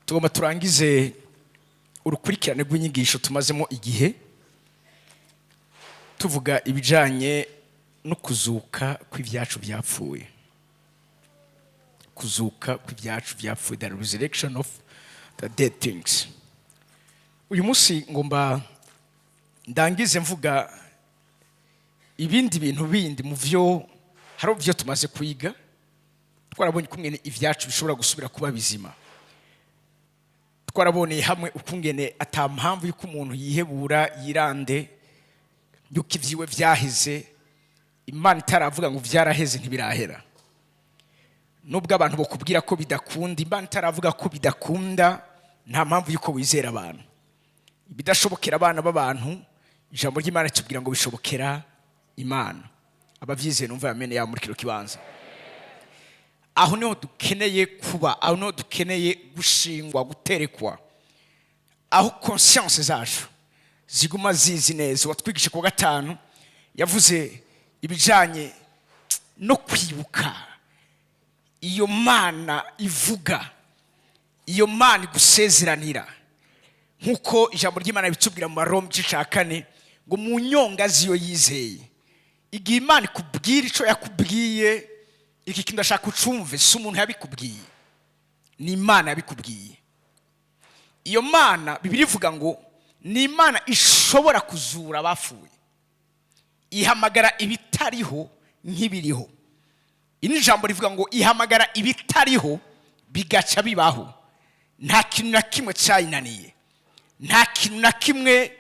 Tugomba turangize urukurikirane rw'inyigisho tumazemo igihe tuvuga ibijyanye no kuzuka kw'ibyacu byapfuye, kuzuka kw'ibyacu byapfuye, the resurrection of the dead things. Uyu munsi ngomba ndangize mvuga ibindi bintu bindi mu byo hari ibyo tumaze kwiga. Twarabonye ukungene ibyacu bishobora gusubira kuba bizima. Twaraboneye hamwe ukungene ata mpamvu y'uko umuntu yihebura, yirande yuko ibyiwe byaheze. Imana itaravuga ngo byaraheze, ntibirahera. Nubwo abantu bakubwira ko bidakunda, Imana itaravuga ko bidakunda, nta mpamvu y'uko wizera abantu. Ibidashobokera abana b'abantu, ijambo ry'Imana ritubwira ngo bishobokera Imana. Ababyizeye numva yamene yaba muri kino kibanza. Aho niho dukeneye kuba, aho niho dukeneye gushingwa, guterekwa, aho conscience zacu ziguma zizi neza. Watwigisha ku wa gatanu yavuze ibijyanye no kwibuka iyo Mana ivuga, iyo Mana igusezeranira, nk'uko ijambo ry'Imana bitubwira mu Baroma igice cya 4 ngo mu nyonga z'iyo yizeye. Igihe Imana ikubwira icyo yakubwiye, iki kintu ndashaka ucumve, si umuntu yabikubwiye, ni Imana yabikubwiye. Iyo Mana, Bibiliya ivuga ngo ni Imana ishobora kuzura abapfuye, ihamagara ibitariho nk'ibiriho. Iri ni ijambo rivuga ngo ihamagara ibitariho bigaca bibaho. Nta kintu na kimwe cyayinaniye, nta kintu na kimwe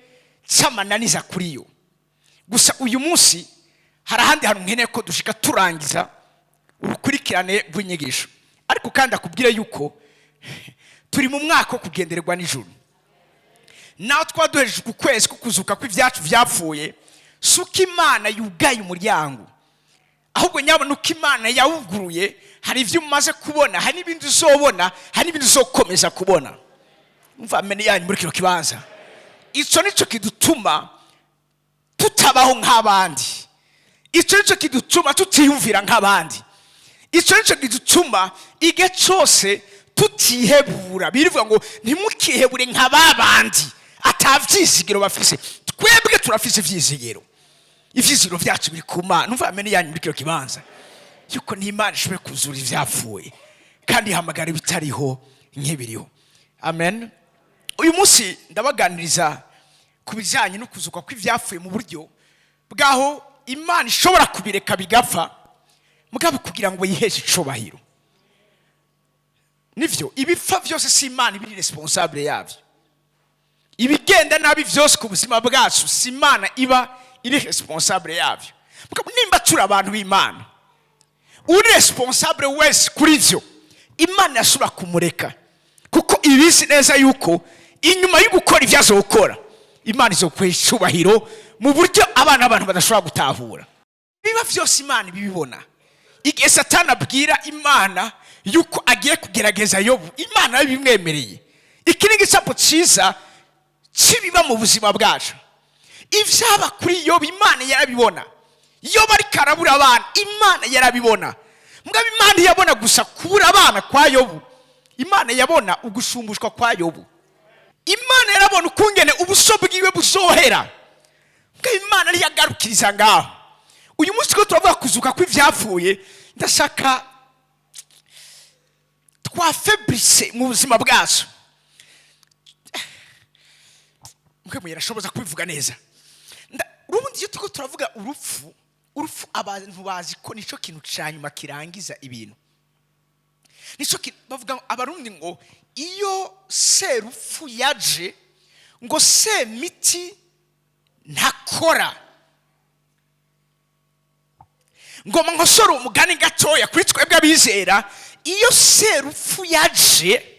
cy'amananiza kuri yo. Gusa uyu munsi hari ahandi hantu nkeneye ko dushika turangiza urukurikirane rw'inyigisho. Ariko kandi akubwire yuko turi mu mwaka wo kugendererwa n'ijuru. Naho twaduhejeje ku kwezi ko kuzuka kw'ibyacu byapfuye, si uko Imana yugaye umuryango, ahubwo nyabona uko Imana yawuguruye. Hari ibyo umaze kubona, hari n'ibindi uzobona, hari n'ibindi uzokomeza kubona. Umva amene yanyu muri kino kibanza. Icyo nicyo kidutuma tutabaho nk'abandi, icyo nicyo kidutuma tutiyumvira nk'abandi, icyo nicyo kidutuma igihe cyose tutihebura. Birivuga ngo ntimukihebure nka ba bandi ata byizigiro bafise. Twebwe turafise ibyizigiro, ibyizigiro byacu biri ku Mana. Umva amene yanyu muri kino kibanza, yuko n'Imana ishoboye kuzura ibyapfuye kandi ihamagara ibitariho nk'ibiriho. Amen. Uyu munsi ndabaganiriza ku bijyanye no kuzuka kw'ibyapfuye mu buryo bw'aho Imana ishobora kubireka bigapfa, mugabo kugira ngo yiheshe icubahiro. Nivyo, ibipfa byose si Imana ibiri responsable yabyo. Ibigenda nabi byose ku buzima bwacu si Imana iba iri responsable yabyo. Mugabo nimba turi abantu b'Imana, uri responsable wese kuri byo, Imana yashobora kumureka, kuko ibizi neza yuko inyuma yo gukora ibyo azokora, Imana izokwesha icubahiro mu buryo abana b'abantu badashobora gutahura. Biba byose Imana ibibibona. Igihe Satani abwira Imana yuko agiye kugerageza Yobu, Imana yabimwemereye. Iki ni igicapo cyiza kibiba mu buzima bwacu. Ibyaba kuri Yobu, Imana yarabibona. Yobu ariko arabura abana, Imana yarabibona. Mugabo Imana yabona gusa kubura abana kwa Yobu, Imana yabona ugusumbushwa kwa Yobu. Imana yarabona ukungene ubuso bwiwe buzohera. Mugabo Imana ntiyagarukiriza ngaho. Uyu munsi ko turavuga kuzuka kw'ibyapfuye, ndashaka twafebrise mu buzima bwacu. Mwe yarashoboza kubivuga neza. Ubundi iyo turiko turavuga urupfu, urupfu abantu bazi ko nicyo kintu cya nyuma kirangiza ibintu. Nicyo kintu bavuga Abarundi ngo iyo serupfu yaje, ngo semiti ntakora. Ngoma nkosora umugani gatoya kuri twebwe abizera. Iyo serupfu yaje,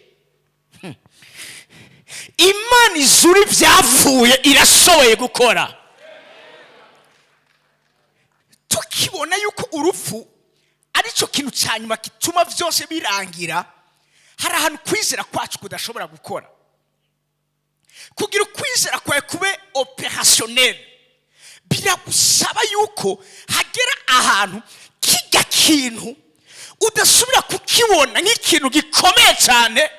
Imana izura ibyapfuye irashoboye gukora. Tukibona yuko urupfu aricyo kintu cya nyuma gituma byose birangira, hari ahantu kwizera kwacu kudashobora gukora. Kugira ukwizera kwawe kube opérationnel, biragusaba yuko hagera ahantu kijya kintu udasubira kukibona nk'ikintu gikomeye cyane.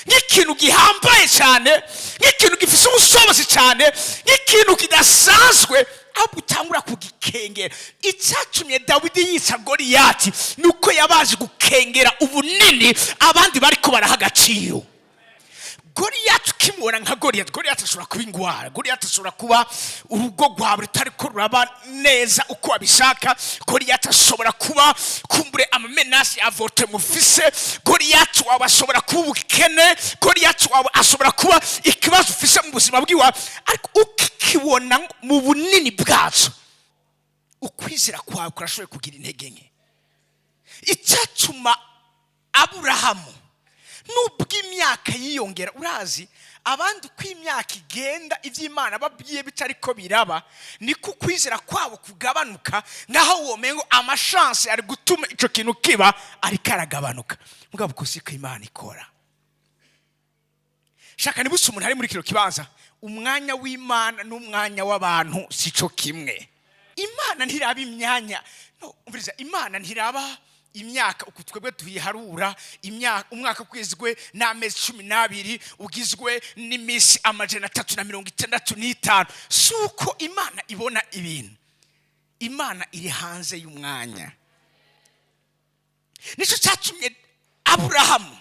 Nk'ikintu gihambaye cyane, nk'ikintu gifite ubushobozi cyane, nk'ikintu kidasanzwe, ahubwo utangura kugikengera. Icyatumye Dawidi yica Goriyati ni uko yabaje gukengera ubunini abandi bariko baraha agaciro. Goriyati ukimubona nka Goriyati, Goriyati ashobora kuba ingwara, Goriyati ashobora kuba urugo rwawe rutariko ruraba neza uko wabishaka, Goriyati ashobora kuba kumbure ama menaces ya avortement mufise, Goriyati wawe ashobora kuba ubukene, Goriyati wawe ashobora kuba ikibazo ufise mu buzima bwiwawe. Ariko ukikibona mu bunini bwaco, ukwizera kwawe kurashoboye kugira intege nke. Icyatuma Aburahamu, nubwo imyaka yiyongera, urazi abandi uko imyaka igenda, iby'Imana babwiye bitariko biraba, niko ukwizera kwabo kugabanuka, naho womengo ama chances ari gutuma icyo kintu kiba ariko aragabanuka. Mugabo uko siko Imana ikora. Shaka nibutse umuntu ari muri kino kibanza, umwanya w'Imana n'umwanya w'abantu si cyo kimwe. Imana ntiraba imyanya, no umviriza, Imana ntiraba imyaka uku twebwe tuyiharura imyaka. Umwaka ugizwe n'amezi 12, ugizwe n'iminsi 365. Si uko Imana ibona ibintu. Imana iri hanze y'umwanya. Nicyo cyatumye Aburahamu,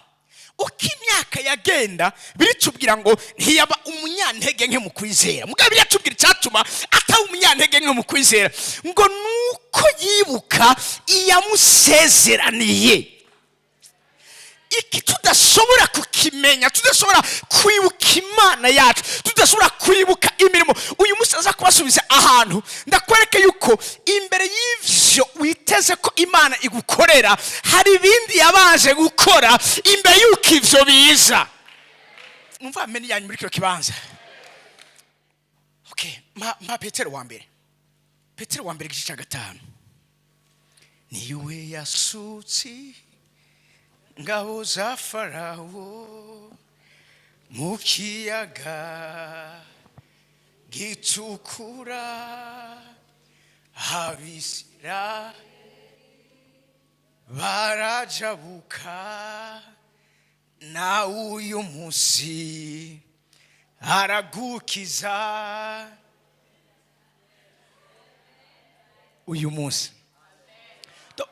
uko imyaka yagenda, biritubwira ngo ntiyaba umunyantege nke mu kwizera. Mugabo biratubwira icyatuma ataba umunyantege nke mu kwizera, ngo nuko yibuka iyamusezeraniye. Iki tudashobora kukimenya, tudashobora kwibuka Imana yacu, tudashobora kwibuka imirimo. Uyu munsi aza kubasubiza ahantu ndakwereke yuko imbere y'ivyo witeze ko Imana igukorera, hari ibindi yabanje gukora imbere y'uko ivyo biza. Numva ameni yanyu muri kino kibanza. Okay, mpa Petero wa mbere, Petero wa mbere igice cya 5. Niwe yasutse ngabo za Farawo mu kiyaga gitukura, abisira barajabuka, na uyu munsi aragukiza uyu munsi.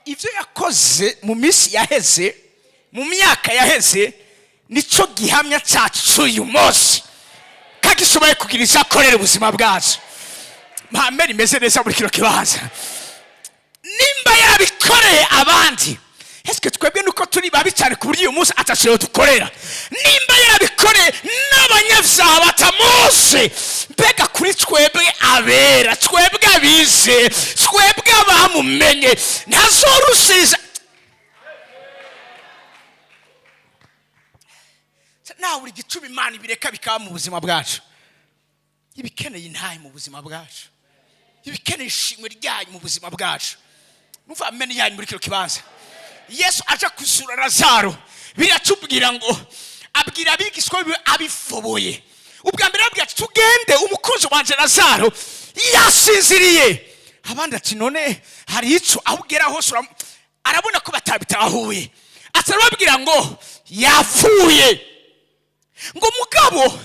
Ivyo yakoze mu minsi yaheze, mu myaka yaheze, nico gihamya cyacu cy'uyu munsi kagishoboye kugira icyo akorera ubuzima bwacu. Mpamere imeze neza muri kino kibanza. Nimba yarabikoreye abandi, ese twebwe nuko turi babi cyane ku buryo uyu munsi atacyo dukorera? Nimba yarabikoreye n'abanyabyaha batamuzi, mbega kuri twebwe abera, twebwe abize, twebwe abamumenye, ntazorusiza? Nawe buri gicuma Imana ibireka bikaba mu buzima bwacu. Ibikeneye intahe mu buzima bwacu, ibikeneye ishimwe ryanyu mu buzima bwacu. Numva amene yanyu muri kino kibanza. Yesu aja gusura Lazaro, biratubwira ngo abwira abigishwa biwe abifoboye. Ubwa mbere ababwira ati: "Tugende, umukunzi wanje Lazaro yasinziriye." Abandi ati: "None hari ico?" Aho ugera hose arabona ko batabitahuye, atarababwira ngo yapfuye. Ngo mugabo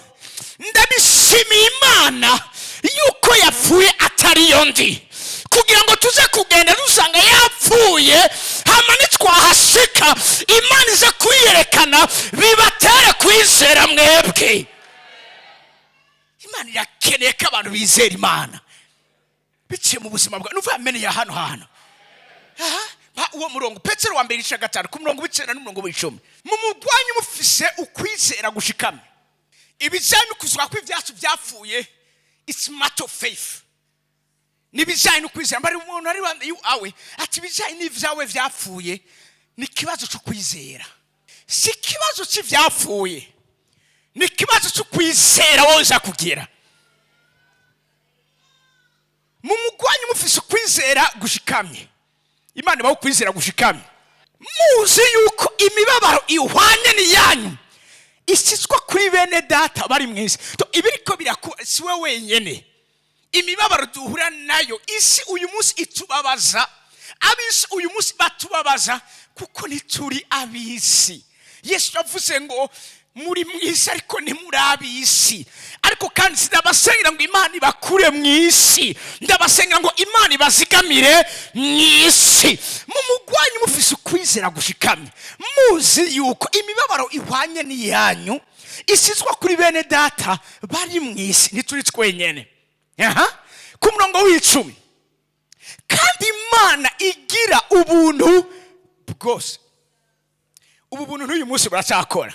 ndabishimiye Imana yuko yapfuye atariyo ndi, kugira ngo tuze kugenda dusanga yapfuye, hama nitwahashika Imana ize kuyiyerekana, bibatere kwizera mwebwe. Imana irakeneye ko abantu bizera Imana biciye mu buzima bwawe. Nuvuga amene ya hano hantu. Aha, uwo murongo, Petero wa mbere igice 5, ku murongo w'9 n'umurongo w'10. Mumugwanye mufise ukwizera gushikamye. Ibijyanye no kuzuka kw'ibyacu byapfuye, it's matter of faith, n'ibijyanye no kwizera. Mbari umuntu ari awe ati: "Ibijyanye n'ibyawe byapfuye ni ikibazo cyo kwizera." Si ikibazo cy'ibyapfuye, ni ikibazo cyo kwizera wowe uza kugira. Mumugwanye mufise ukwizera gushikamye. Imana ibaho ukwizera gushikamye, muzi yuko imibabaro ihwanye n'iyanyu ishyizwa kuri bene data bari mu isi. Ibiriko birakuba si we wenyene. Imibabaro duhura nayo, isi uyu munsi itubabaza, ab'isi uyu munsi batubabaza kuko ntituri ab'isi. Yesu yavuze ngo Muri mu isi, ariko ntimuri isi. Ariko kandi sinabasengera ngo Imana ibakure mu isi, ndabasengera ngo Imana ibazigamire mu isi. Mu mugwanyi mufise ukwizera gushikamye, muzi yuko imibabaro ihwanye n'iyanyu isizwa kuri bene data bari mu isi. Ntituri twenyene. Aha ku murongo w'10: kandi Imana igira ubuntu bwose. Ubu buntu n'uyu munsi buracyakora.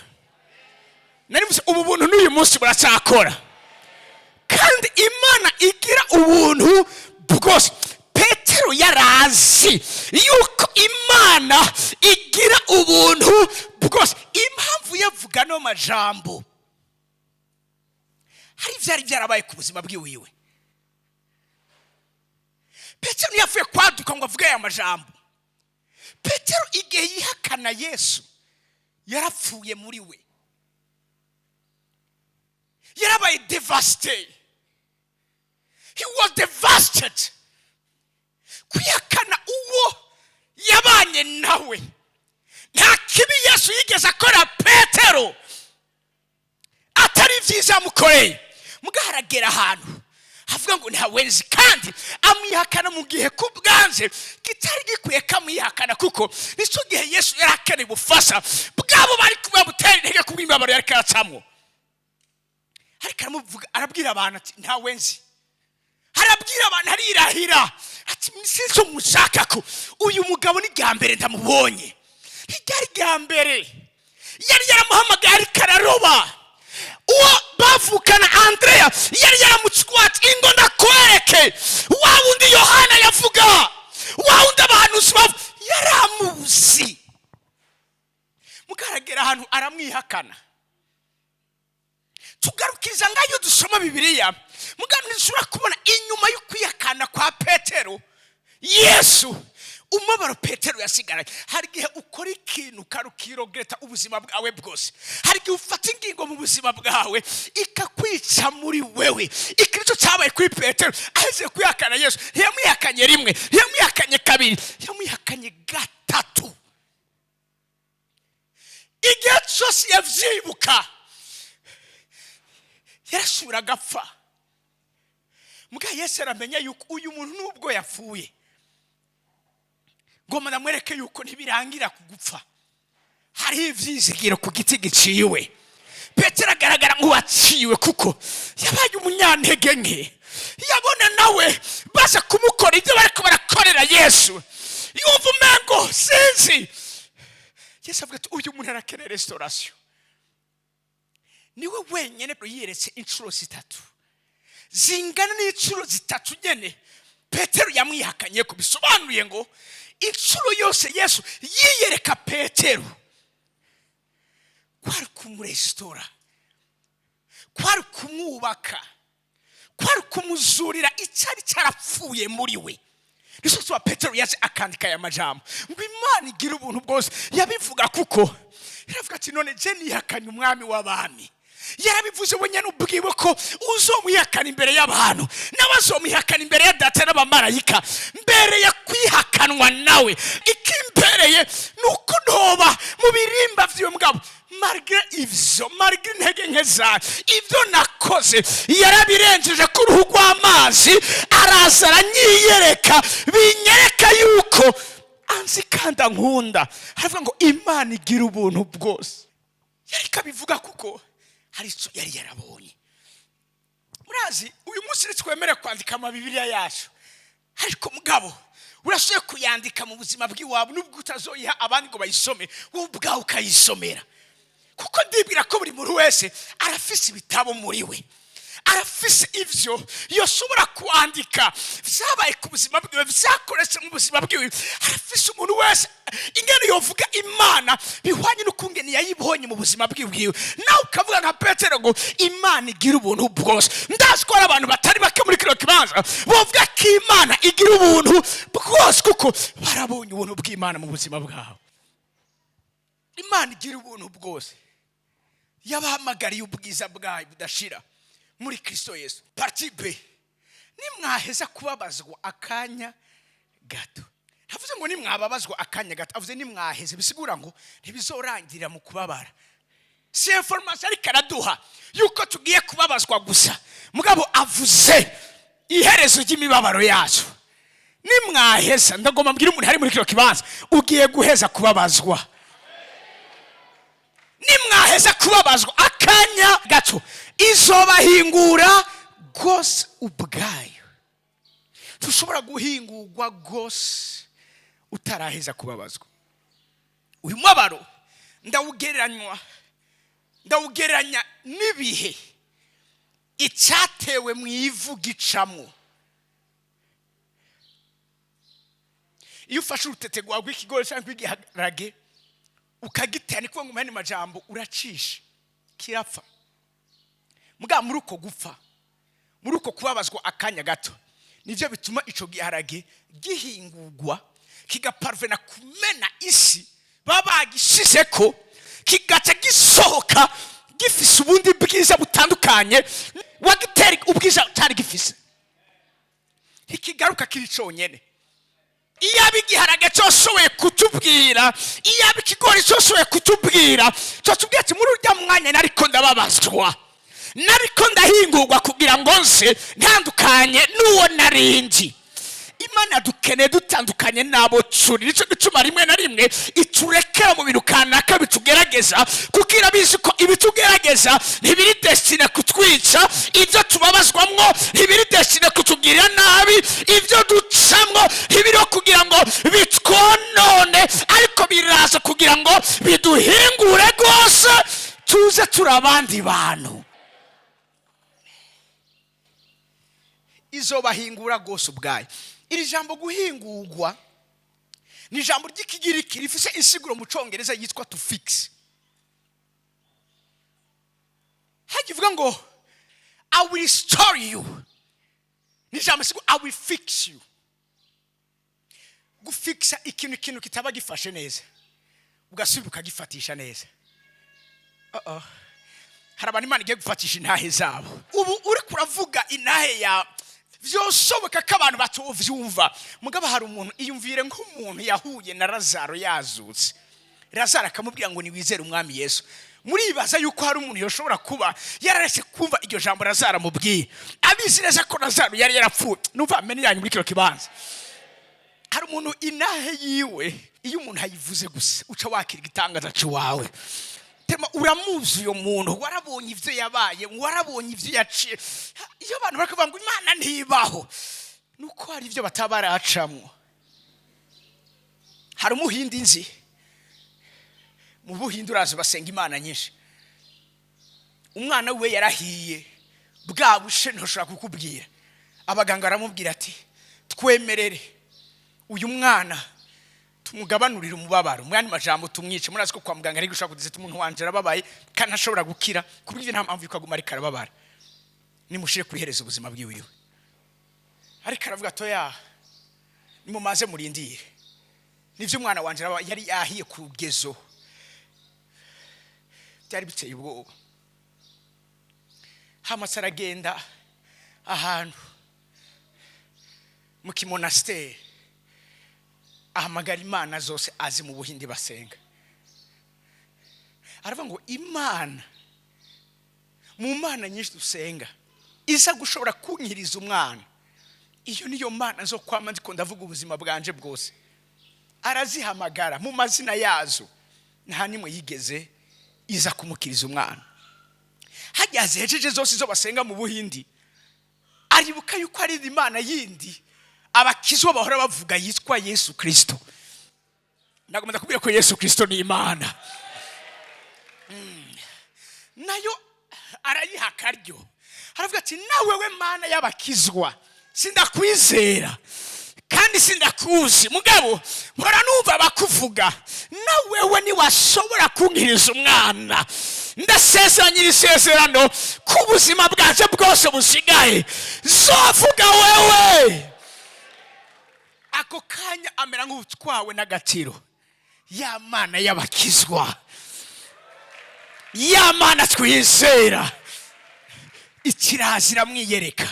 Nari mvuze, ubu buntu n'uyu munsi buracyakora. Kandi Imana igira ubuntu bwose. Petero yarazi yuko Imana igira ubuntu bwose. Impamvu yavuga no majambo, hari ibyari byarabaye ku buzima bwiwiwe. Petero ntiyapfuye kwaduka ngo avuge aya majambo. Petero igihe yihakana Yesu, yarapfuye muri we, yarabaye devastated. He was devastated. Kwihakana uwo yabanye nawe. Nta kibi Yesu yigeze akora Petero atari byiza yamukoreye. Muga haragera ahantu avuga ngo ntawenzi, kandi amwihakana mu gihe ku bwanze kitari gikwiye kamwihakana, kuko nicyo gihe Yesu yari akeneye ubufasha bwabo bari bamutera intege kubw'imibabaro yari karacamwo. Ariko aramuvuga, arabwira abantu ati: "Ntawenzi." Arabwira abantu, arirahira ati: "Sinzi mushaka ko uyu mugabo ni rya mbere ndamubonye." Ntiryari rya mbere, yari yaramuhamagaye ariko araroba. Uwo bavukana Andrea yari yaramutswatse ingo ndakwereke wa wundi Yohana yavuga, wa wundi abahanuzi bavuga. Yaramuzi, mugaragera ahantu aramwihakana. Tugarukiza ngayo dusoma Bibiliya, mugabo ntidushobora kubona inyuma yo kwihakana kwa Petero Yesu, umubabaro Petero yasigaranye. Hari igihe ukora ikintu ukarukiregretta ubuzima bwawe bwose. Hari igihe ufata ingingo mu buzima bwawe ikakwica muri wewe. Iki nicyo cyabaye kuri Petero. Aheze kwihakana Yesu, ntiyamwihakanye rimwe, ntiyamwihakanye kabiri, yamwihakanye gatatu. Igihe cyose yabyibuka, yarasubira agapfa. Muga Yesu aramenya yuko uyu muntu nubwo yapfuye, ngoma ndamwereke yuko ntibirangira ku gupfa, hariho ibyizigiro ku giti giciwe. Petero agaragara nk'uwaciwe kuko yabaye umunyantege nke. Yabona nawe baza kumukora ibyo bariko barakorera Yesu, yumva umengo sinzi. Yesu avuga ati: "Uyu muntu arakeneye restauration." Niwe wenyine yiyeretse inshuro zitatu zingana n'inshuro zitatu nyene Petero yamwihakanye ko. Bisobanuye ngo inshuro yose Yesu yiyereka Petero, kwari kumuresitora, kwari kumwubaka, kwari kumuzurira icyari cyarapfuye muri we. Nicyo gituma Petero yaje akandika aya majambo ngo Imana igira ubuntu bwose. Yabivuga kuko yaravuga ati: "None je nihakanye Umwami w'abami." Yarabivuze wenyine ubwiwe ko uzomwihakana imbere y'abantu, nawe azomwihakana imbere ya Data n'abamarayika. Mbere ya kwihakanwa nawe, ikimbereye ni uko ntoba mu birimba by'iwe. Mugabo malgré ivyo, malgré intege nke zawe, ibyo nakoze yarabirengeje ku ruhu rw'amazi, araza aranyiyereka, binyereka yuko anzi kandi ankunda. Haravuga ngo Imana igira ubuntu bwose. Yariko abivuga kuko hari icyo yari yarabonye. Murazi, uyu munsi ntitwemere kwandika amabibiriya yacu, ariko mugabo urashoboye kuyandika mu buzima bw'iwawe, nubwo utazoyiha abandi ngo bayisome, wowe ubwawe ukayisomera. Kuko ndibwira ko buri muntu wese arafise ibitabo muri we, arafise ivyo yoshobora kwandika vyabaye ku buzima bwiwe, vyakoretse mu buzima bwiwe. Arafise umuntu wese ingene yovuga Imana bihwanye n'ukungene yayibonye mu buzima bwiwe. Nawe ukavuga nka Petero ngo Imana igira ubuntu bwose. Ndazi ko hari abantu batari bake muri kino kibanza bavuga ko Imana igira ubuntu bwose, kuko barabonye ubuntu bw'Imana mu buzima bwabo. Imana igira ubuntu bwose yabahamagariye ubwiza bwayo budashira muri Kristo Yesu. Partie B: nimwaheza kubabazwa akanya gato. Ntavuze ngo nimwababazwa akanya gato, avuze nimwaheze. Bisigura ngo ntibizorangirira mu kubabara. Si information ariko araduha yuko tugiye kubabazwa gusa, mugabo avuze iherezo ry'imibabaro yacu. Nimwaheza, ndagomba mbwira umuntu ari muri kino kibanza, ugiye guheza kubabazwa. Nimwaheza kubabazwa akanya gato, izobahingura rwose ubwayo. Tushobora guhingurwa rwose utaraheza kubabazwa. Uyu mubabaro ndawugereranya n'ibihe icyatewe mu ivu gicamwo. Iyo ufashe urutete rwawe rw'ikigori cyangwa rw'igiharage ukagitera, ni kuvuga ngo mu yandi majambo uracisha kirapfa. Mugabo muri uko gupfa, muri uko kubabazwa akanya gato, nibyo bituma ico giharage gihingurwa, kigaparvena kumena isi baba bagishizeko, kigaca gisohoka gifise ubundi bwiza butandukanye wagitera ubwiza cyari gifise. Ntikigaruka kiri conyene. Iyaba igiharage cyoshoboye kutubwira, iyaba ikigori cyoshoboye kutubwira, cyotubwira ati: "Muri urya mwanya nariko ndababazwa, nariko ndahingurwa kugira ngo nse ntandukanye n'uwo narindi." Imana dukeneye dutandukanye n'abo turi. Nicyo gituma rimwe na rimwe iturekera mu bintu kanaka bitugerageza, kuko irabizi ko ibitugerageza ntibiri destiné kutwica, ibyo tubabazwamwo ntibiri destiné kutugirira nabi, ibyo ducamwo ntibiriho kugira ngo bitwonone, ariko biraza kugira ngo biduhingure rwose, tuze turi abandi bantu. Izobahingura rwose ubwayo. Iri jambo guhingurwa ni ijambo ry'Ikigiriki rifise insiguro mu Cyongereza yitwa to fix. Hagivuga ngo "I will restore you", ni ijambo sigura "I will fix you". Gufixa ikintu kitaba gifashe neza, ugasubira ukagifatisha neza. Uh-oh. Hari abantu Imana igiye gufatisha intahe zabo. Ubu uri kuravuga intahe ya vyoshoboka ko abantu batovyumva, mugabo hari umuntu iyumvire nk'umuntu yahuye na Lazaro yazutse, Lazaro akamubwira ngo niwizere Umwami Yesu. Muribaza yuko hari umuntu yoshobora kuba yararetse kumva iryo jambo Lazaro amubwiye, abizi neza ko Lazaro yari yarapfuye? Numva amene yanyu muri kino kibanza. Hari umuntu inahe yiwe, iyo umuntu ayivuze gusa uca wakira igitangaza cy'iwawe. Tema uramuzi uyo muntu, warabonye ibyo yabaye, warabonye ibyo yaciye. Iyo abantu bari kuvuga ngo Imana ntibaho, nuko hari ibyo bataba baracamwo. Hari Umuhindi nzi. Mu Buhindi urazi basenga imana nyinshi. Umwana we yarahiye bwa bushe, ntushobora kukubwira. Abaganga baramubwira ati: "Twemerere uyu mwana tumugabanurire umubabaro, mu yandi majambo tumwice." Murazi ko kwa muganga ariko ushobora kugeza umuntu wanje arababaye kandi ntashobora gukira, ku buryo nta mpamvu yuko aguma ariko arababara, nimushire kwihereza ubuzima bwiwiwe. Ariko aravuga ati: "Oya, nimumaze murindire." Nivyo, umwana wanje yari yahiye ku rugezo byari biteye ubwoba. Hamatse aragenda ahantu mu kimonasiteri, ahamagara imana zose azi mu Buhindi basenga. Aravuga ngo: "Imana mu mana nyinshi dusenga iza gushobora kunkiriza umwana, iyo niyo mana zo kwama ndiko ndavuga ubuzima bwanje bwose." Arazihamagara mu mazina yazo, nta nimwe yigeze iza kumukiriza umwana. Hajya zihejeje zose izo basenga mu Buhindi, aribuka yuko ari imana yindi abakizwa bahora bavuga yitwa Yesu Kirisito. Nagomba kubwira ko Yesu Kirisito ni Imana. Nayo arayiha akaryo, aravuga ati: "Nawe we Mana y'abakizwa, sindakwizera kandi sindakuzi, mugabo mpora numva bakuvuga. Nawewe ntiwashobora kunkiriza umwana, ndasezeranye iri sezerano ko ubuzima bwanje bwose busigaye zovuga wewe." Ako kanya amera nk'utwawe n'agatiro. Ya Mana y'abakizwa, ya Mana twizera, ikiraza iramwiyereka,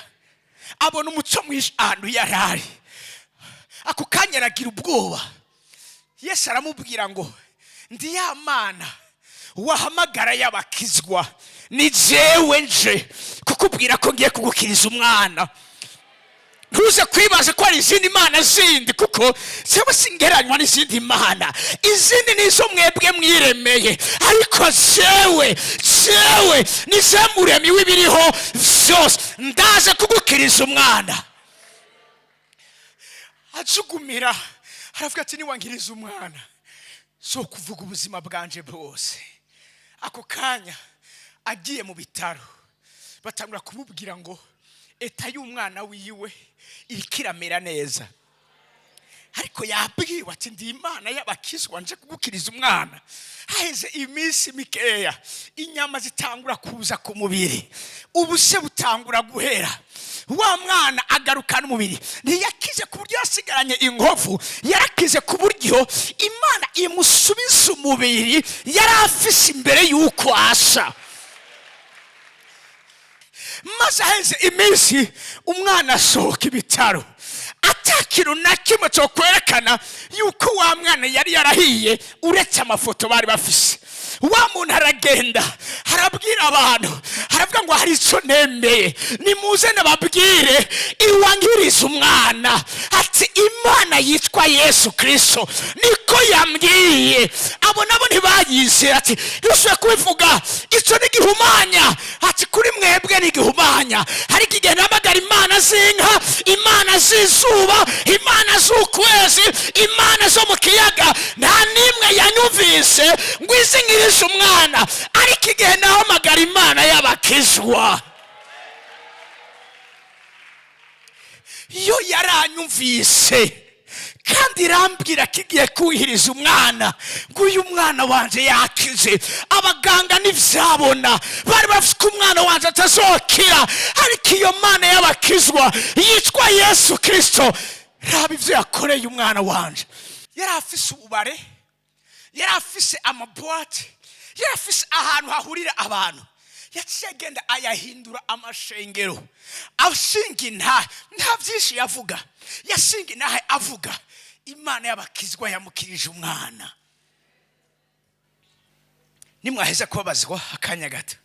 abona umuco mwinshi ahantu yari ari. Ako kanya aragira ubwoba. Yesu aramubwira ngo: "Ndi ya Mana Wahamagara y'abakizwa, ni jewe nje kukubwira ko ngiye kugukiriza umwana. Ntuze kwibaza ko hari izindi mana zindi, kuko jewe singeranywa n'izindi mana. Izindi nizo mwebwe mwiremeye, ariko jewe ni je muremyi w'ibiriho vyose. Ndaje kugukiriza umwana. Ajugumira, aravuga ati: "Niwangiriza umwana, so kuvuga ubuzima bwanje bwose." Ako kanya agiye mu bitaro, batangura kumubwira ngo état y'umwana wiwe iriko iramera neza. Ariko yabwiwe ati: "Ndi Imana y'abakizwa, nje kugukiriza umwana." Haheze iminsi mikeya, inyama zitangura kuza ku mubiri, ubuse butangura guhera, wa mwana agarukana umubiri. Ntiyakize ku buryo yasigaranye inkovu, yarakize ku buryo Imana imusubiza umubiri yari afise imbere y'uko asa. Maze aheze iminsi, umwana asohoka ibitaro ata kintu na kimwe cyo kwerekana yuko wa mwana yari yarahiye, uretse amafoto bari bafise. Wa muntu aragenda, arabwira abantu, aravuga ngo: "Hari icyo nemeye, nimuze nababwire iwangiriza umwana." Ati: "Imana yitwa Yesu Kirisito niko yambwiye." Abo nabo ntibayizera. Ati: "Ntusubiye kubivuga, icyo ni igihumanya." Ati: "Kuri mwebwe ni igihumanya, ariko igihe nahamagara imana z'inka, imana z'izuba, imana z'ukwezi, imana zo mu kiyaga, nta n'imwe yanyumvise ngo izinkirize umwana. Ariko igihe nahamagara Imana y'abakizwa, yo yaranyumvise, kandi irambwira ko igiye kuhiriza umwana." Ngo uyu mwana wanje yakize. Abaganga ntibyabona, bari bafite ko umwana wanje atazokira, ariko iyo Mana y'abakizwa yitwa Yesu Kirisito, raba ibyo yakoreye umwana wanje. Yari afise ububare, yari afise ama boîtes, yari afise ahantu hahurira abantu. Yaciye agenda ayahindura amashengero, ashinga intahe. Nta byinshi yavuga, yashinga intahe avuga Imana y'abakizwa yamukirije umwana. Nimwaheza kubabazwa akanya gato,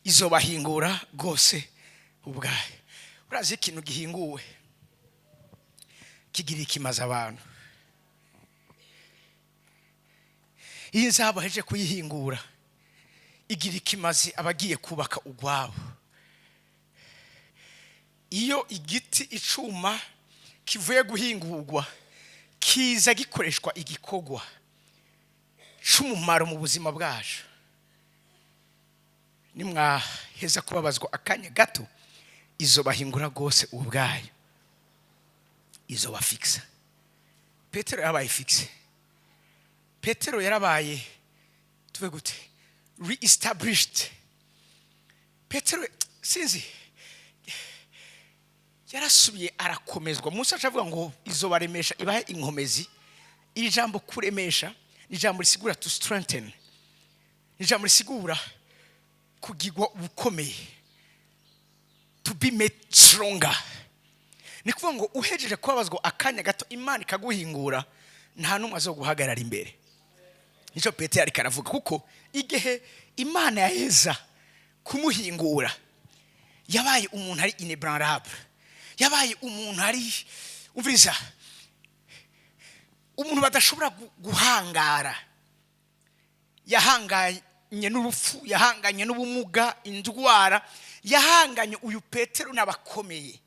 izobahingura rwose ubwayo. Urazi, ikintu gihinguwe kigira ikimaze abantu. Iyo inzahabu aheje kuyihingura, igira ikimazi abagiye kubaka ugwabo. Iyo igiti, icuma kivuye guhingurwa, kiza gikoreshwa igikorwa c'umumaro mu buzima bwacu. Nimwaheza kubabazwa akanya gato, izo bahingura rwose ubwayo, izo bafikisa. Petero yarabaye fixe, Petero yarabaye, tuve gute, re-established. Petero, sinzi, yarasubiye arakomezwa. Munsi aca avuga ngo izo baremesha, ibahe inkomezi. Iri jambo kuremesha ni ijambo risigura to strengthen, ni ijambo risigura kugirwa ubukomeye, to be made stronger. Ni kuvuga ngo uhejeje kubabazwa akanya gato, Imana ikaguhingura, nta n'umwe azoguhagarara imbere. Nicyo Petero ariko aravuga, kuko igihe Imana yaheza kumuhingura, yabaye umuntu ari inébranlable, yabaye umuntu ari, umviriza, umuntu badashobora guhangara. Yahanganye n'urupfu, yahanganye n'ubumuga, indwara, yahanganye. Uyu Petero n'abakomeye,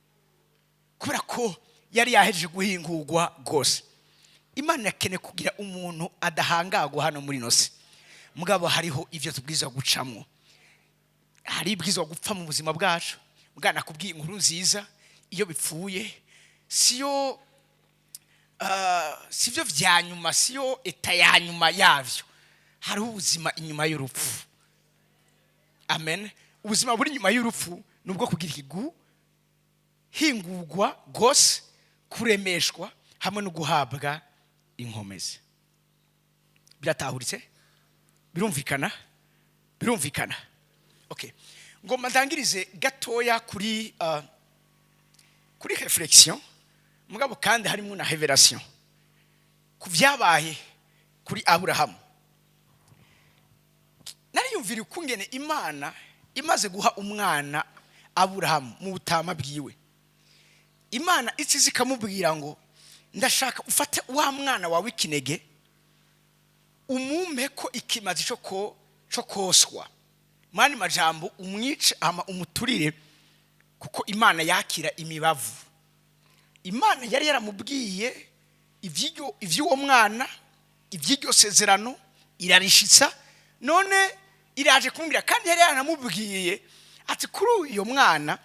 kubera ko yari yahejeje guhingurwa rwose. Imana irakeneye kugira umuntu adahangagwa hano muri ino si. Mugabo hariho ibyo tubwiza gucamwo, hari ibwirizwa gupfa mu buzima bwacu. Bwana kubwiye inkuru nziza, iyo bipfuye siyo sibyo vya nyuma, siyo état ya nyuma yavyo. Hariho ubuzima inyuma y'urupfu. Amen. Ubuzima buri inyuma y'urupfu ni ubwo kugira ikigu hingurwa rwose, kuremeshwa hamwe no guhabwa inkomezi. Biratahuritse? Birumvikana? Birumvikana? Okay, ngomba ndangirize gatoya kuri réflexion, mugabo kandi harimo na révélation ku byabaye kuri Aburahamu. Nariyumvira ukungene Imana imaze guha umwana Aburahamu mu butama bwiwe, Imana ikiza ikamubwira ngo: "Ndashaka ufate wa mwana wawe ikinege, umumpe ko ikimazi cyo koswa, mani majambo umwice ama umuturire," kuko Imana yakira imibavu. Imana yari yaramubwiye iby'uwo mwana, iby'iryo sezerano, irarishitsa. None iraje kumubwira, kandi yari yaramubwiye ati: "Kuri uyu mwana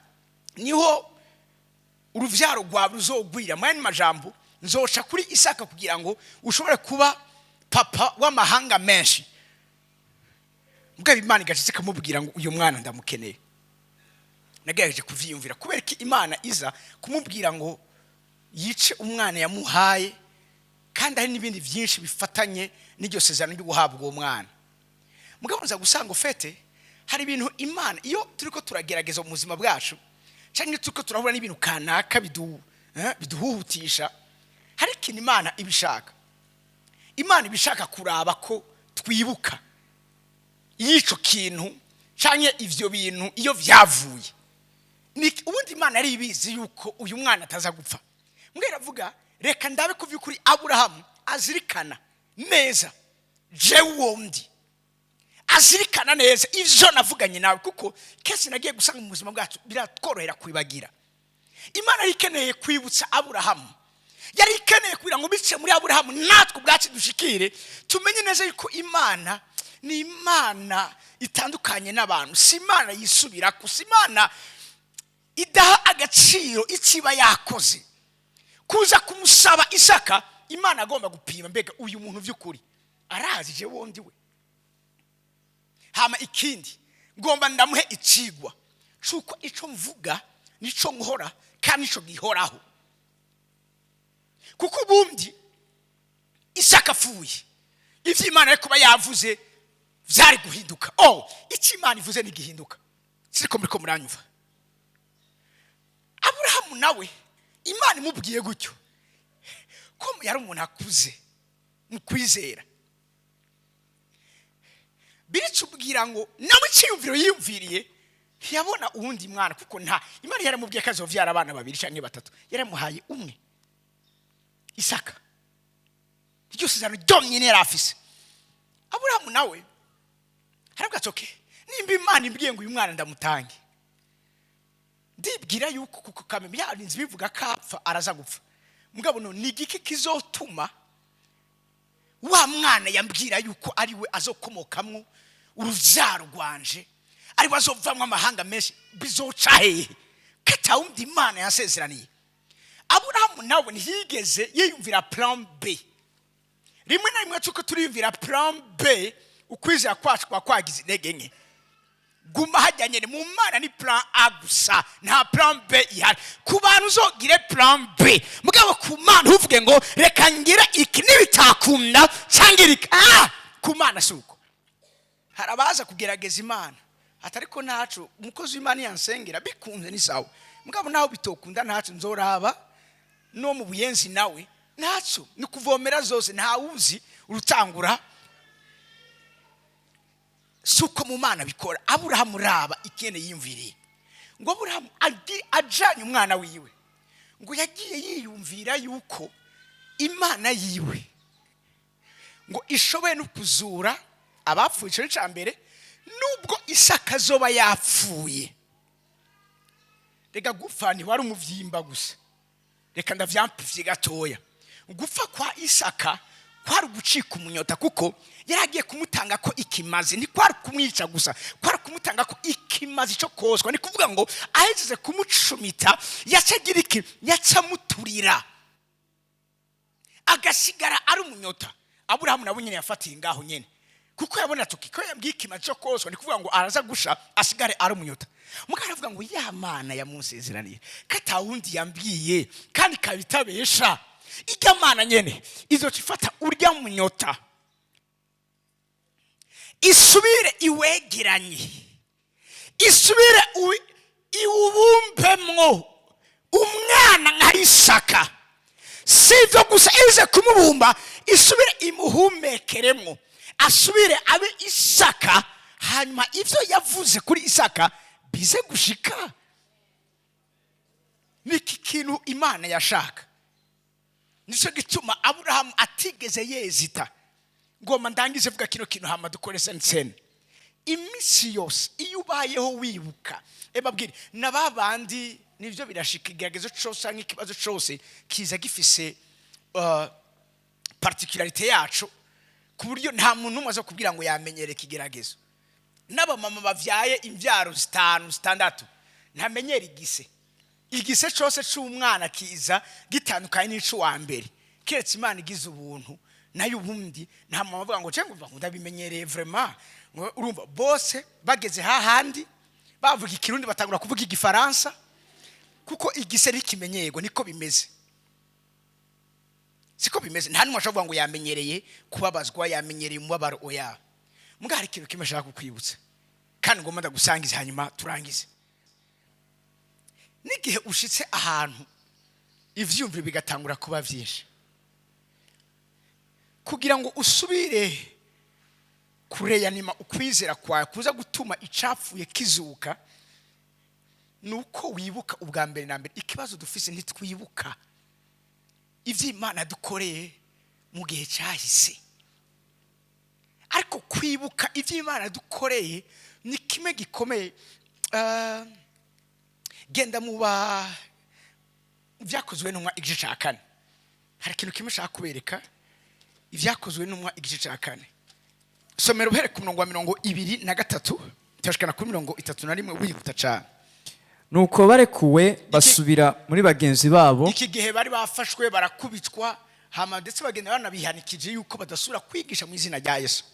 niho urubyaro rwawe ruzogwira." Mu yandi majambo, nzoca kuri Isaka kugira ngo ushobore kuba papa w'amahanga menshi. Mbwa Imana igacitse ikamubwira ngo: "Uyu mwana ndamukeneye." Nagerageje kuvyiyumvira kubera ko Imana iza kumubwira ngo yice umwana yamuhaye, kandi hari n'ibindi byinshi bifatanye n'iryo sezerano ryo guhabwa uwo mwana. Mugabo nza gusanga ufete hari ibintu Imana, iyo turiko turagerageza mu buzima bwacu cyangwa turiko turahura n'ibintu kanaka biduhuhutisha, hari ikintu Imana ibishaka. Imana ibishaka kuraba ko twibuka y'ico kintu canke ivyo bintu iyo vyavuye. Ubundi Imana yari ibizi yuko uyu mwana ataza gupfa. Mbwa iravuga: "Reka ndabe ko vy'ukuri Aburahamu azirikana neza jewe uwo ndi, azirikana neza ivyo navuganye nawe," kuko kenshi nagiye gusanga mu buzima bwacu biratworohera kwibagira. Imana yari ikeneye kwibutsa Aburahamu, yari ikeneye kugira ngo bice muri Aburahamu natwe ubwacu dushikire, tumenye neza yuko Imana ni Imana itandukanye n'abantu. Si Imana yisubirako, si Imana idaha agaciro ikiba yakoze. Kuza kumusaba Isaka, Imana agomba gupima: mbega uyu muntu by'ukuri arazi je wundi we? Hama ikindi, ngomba ndamuhe icigwa cuko ico mvuga nico nkora kandi nico gihoraho, kuko ubundi Isaka apfuye, ivyo Imana yari kuba yavuze vyari guhinduka. Oh, icyo Imana ivuze ntigihinduka. Siriko muriko muranyumva? Aburahamu nawe Imana imubwiye gutyo, ko yari umuntu akuze mu kwizera, biricubwira ngo nawe icyiyumviro yiyumviriye, ntiyabona uwundi mwana, kuko nta Imana yaramubwiye ko azovyara abana babiri canke batatu. Yaramuhaye umwe, Isaka. Iryo sezerano ryonyine yari afise. Aburahamu nawe aravuga ati: "Okay, nimba Imana imbwiye ngo uyu mwana ndamutange, ndibwira yuko kuko kameme yarinze bivuga ko apfa, araza gupfa. Mugabo no ni igiki kizotuma wa mwana yambwira yuko ari we azokomokamwo uruvyaro rwanje, ari we azovamwo amahanga menshi, bizoca hehe ko atawundi Imana yasezeraniye?" Aburahamu nawe ntiyigeze yiyumvira plan B. Rimwe na rimwe tuko turiyumvira plan B, ukwizera kwacu kwa kwagize intege nke. Guma hajya nyene mu Mana, ni plan A gusa, nta plan B ihari. Ku bantu uzogire plan B, mugabo ku Mana ntuvuge ngo reka ngire iki nibitakunda cyangwa irika. Ah, ku Mana si uko. Hari abaza kugerageza Imana ati: "Ariko ntacu, umukozi w'Imana yansengera bikunze ni sawa, mugabo naho bitokunda ntacu, nzoraba no mu buyenzi nawe ntacu ni kuvomera zose, ntawuzi urutangura." Si uko mu Mana bikora. Aburahamu, raba ikene yiyumviriye ngo Aburahamu ajanye umwana wiwe, ngo yagiye yiyumvira yuko Imana yiwe ngo ishoboye no kuzura abapfuye. Icyo ni icya mbere. Nubwo Isaka azoba yapfuye, reka gupfa ntiwari umuvyimba gusa, reka ndavyampivye gatoya. Gupfa kwa Isaka kwari ugucika umunyota, kuko yari agiye kumutanga ko ikimazi. Ntikwari kumwica gusa, kwari kumutanga ko ikimazi cyo koswa. Ni kuvuga ngo ahejeje kumucumita, yaca agira iki? Yaca amuturira, agasigara ari umunyota. Aburahamu nabo nyine yafatiye ngaho nyine, kuko yabona ati ko yambwiye ikimazi cyo koswa, ni kuvuga ngo araza gusha asigare ari umunyota. Mugabo aravuga ngo: "Ya Mana yamusezeraniye ko atawundi yambwiye kandi ikaba itabesha, ijya Mana nyene izoca ifata urya munyota, isubire iwegeranye, isubire iwubumbemwo umwana nka Isaka. Si ibyo gusa, ize kumubumba, isubire imuhumekeremwo, asubire abe Isaka." Hanyuma ivyo yavuze kuri Isaka bize gushika. Niki kintu Imana yashaka. Nicyo gituma Aburahamu atigeze yezita. Ngoma ndangize vuga kino kintu, hama dukore sensene. Iminsi yose iyo ubayeho wibuka, ebabwire na ba bandi, nibyo birashika. Igeragezo cyose cyangwa ikibazo cyose kiza gifise particularité yacu, ku buryo nta muntu umwe aza kubwira ngo yamenyere ikigeragezo. N'abamama bavyaye imvyaro zitanu, zitandatu, ntamenyera igise. Igise cyose c'umwana kiza gitandukanye n'ic'uwa mbere, keretse Imana igize ubuntu. Nayo ubundi nta mama avuga ngo cyangwa ngo ndabimenyereye vraiment. Ngo urumva bose bageze hahandi bavuga Ikirundi, batangura kuvuga Igifaransa, kuko igise ntikimenyerwa. Niko bimeze, siko bimeze? Nta n'umwe ashobora kuvuga ngo yamenyereye kubabazwa, yamenyereye umubabaro. Oya. Mbwa hari ikintu kimwe ashaka kukwibutsa kandi ngomba ndagusangiza, hanyuma turangize. N'igihe ushitse ahantu ivyumviro bigatangura kuba vyinshi, kugira ngo usubire kureyanima ukwizera kwawe kuza gutuma icapfuye kizuka, ni uko wibuka ubwa mbere na mbere. Ikibazo dufise, ntitwibuka ibyo Imana dukoreye mu gihe cyahise. Ariko kwibuka ibyo Imana dukoreye ni kimwe gikomeye. Genda muba Ibyakozwe n'Intumwa igice cya 4. Hari ikintu kimwe ushaka kubereka. Ibyakozwe n'Intumwa igice cya 4, somero uhere ku murongo wa 23 turashikana kuri 31, wihuta cyane. Nuko barekuwe basubira muri bagenzi babo. Iki gihe bari bafashwe, barakubitwa, hama ndetse bagenda banabihanikije yuko badasubira kwigisha mu izina rya Yesu.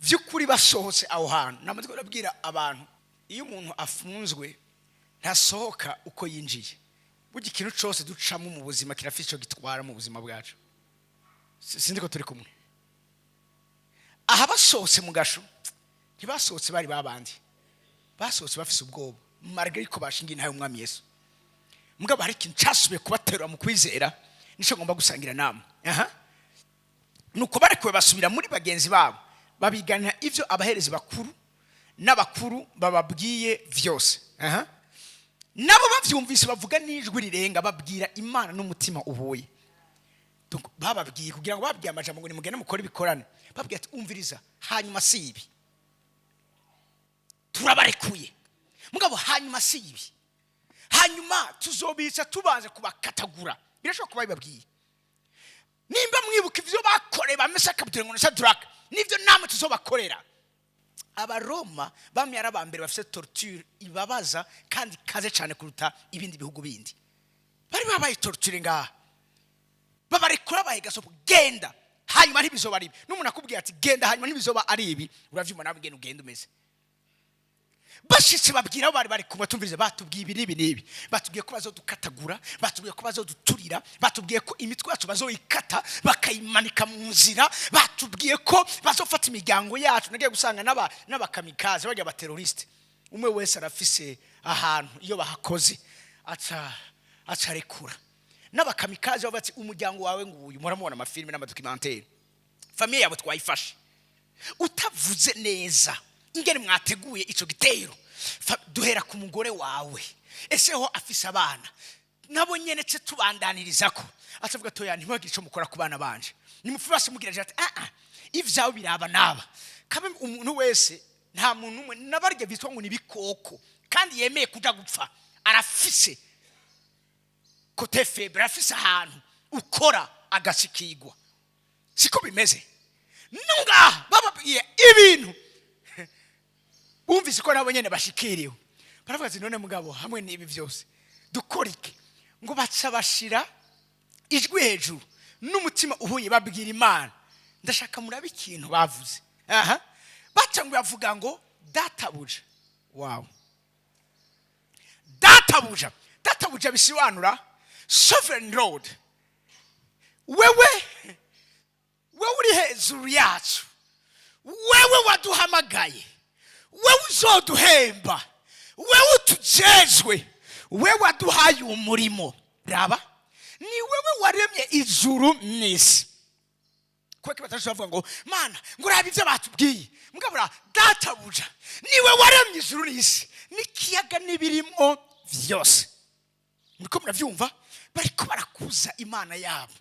By'ukuri basohotse aho hantu, namaze kubabwira abantu, iyo umuntu afunzwe ntasohoka uko yinjiye. Burya ikintu cyose ducamo mu buzima kirafite icyo gitwara mu buzima bwacu. Sinzi ko turi kumwe. Aha basohotse mu gasho, ntibasohotse bari babandi. Basohotse bafise ubwoba, malgré ko bashingiye intahe y'Umwami Yesu. Mugabo hari ikintu cyasubiye kubaterura mu kwizera, nicyo ngomba gusangira namwe. Aha nuko barekuwe basubira muri bagenzi babo, babiganira ibyo abaherezi bakuru n'abakuru bababwiye vyose. Aha nabo bavyumvise bavuga n'ijwi rirenga, babwira Imana n'umutima uhuye. Donc, bababwiye kugira ngo bababwiye amajambo ngo nimugende mukore ibikorane, bababwiye ati: "Umviriza, hanyuma si ibi, turabarekuye, mugabo hanyuma si ibi, hanyuma tuzobica tubanze kubakatagura." Birashobora kuba bibabwiye, nimba mwibuka ibyo bakoreye ba Meshaki, Abedenego na Shadraka, nibyo namwe tuzobakorera. Abaroma bamwe ari abambere bafite torture ibabaza kandi ikaze cyane kuruta ibindi bihugu bindi. Bari babaye torture ngaha, babarekura, bahe gasopo, genda hanyuma ntibizoba ari ibi. N'umuntu akubwiye ati: "Genda hanyuma ntibizoba ari ibi," uravyumva nawe ugenda, ugenda umeze. Bashitse babwira abo bari bari kumwe: "Tumvirize, batubwiye ibi n'ibi n'ibi, batubwiye ko bazodukatagura, batubwiye ko bazoduturira, batubwiye ko imitwe yacu bazoyikata bakayimanika mu nzira, batubwiye ko bazofata imiryango yacu." Nagiye gusanga n'abakamikaze bajya abateroriste, umwe wese arafise ahantu iyo bahakoze aca acarekura. N'abakamikaze bavuga ati: "Umuryango wawe nguyu." Muramubona amafilime n'amadocumentaire. "Famille yawe twayifashe, utavuze neza ingene mwateguye ico gitero, duhera ku mugore wawe. Ese ho afise abana?" Nabo nyene ce tubandaniriza ko atavuga toya, ntibagire ico mukora ku bana banje, nimupfe. Basi mugira ati: "Ah ah, ivyawe biraba naba kabe." Umuntu wese, nta muntu umwe nabarya bitwa ngo ni ibikoko kandi yemeye kuja gupfa, arafise côté faible, arafise ahantu ukora agashikigwa. Siko bimeze? Nungaha bababwiye ibintu, bumvise ko nabo nyene bashikiriwe, baravuga ati: "None mugabo, hamwe n'ibi byose dukora iki?" Ngo baca bashira ijwi hejuru n'umutima uhuye, babwira Imana. Ndashaka murabe ikintu bavuze aha. Baca ngo bavuga ngo: "Databuja wawe, databuja." Databuja bisobanura sovereign Lord, wewe, wewe uri hejuru yacu, wewe waduhamagaye, wewe uzoduhemba, wewe utujejwe, wewe waduhaye umurimo. Raba, ni wewe waremye ijuru n'isi. Kuko batashobora bavuga ngo Mana, ngo urabe ibyo batubwiye. Mugabura databuja niwe waremye ijuru n'isi n'ikiyaga n'ibirimo byose. Muriko murabyumva? Bariko barakuza Imana yabo.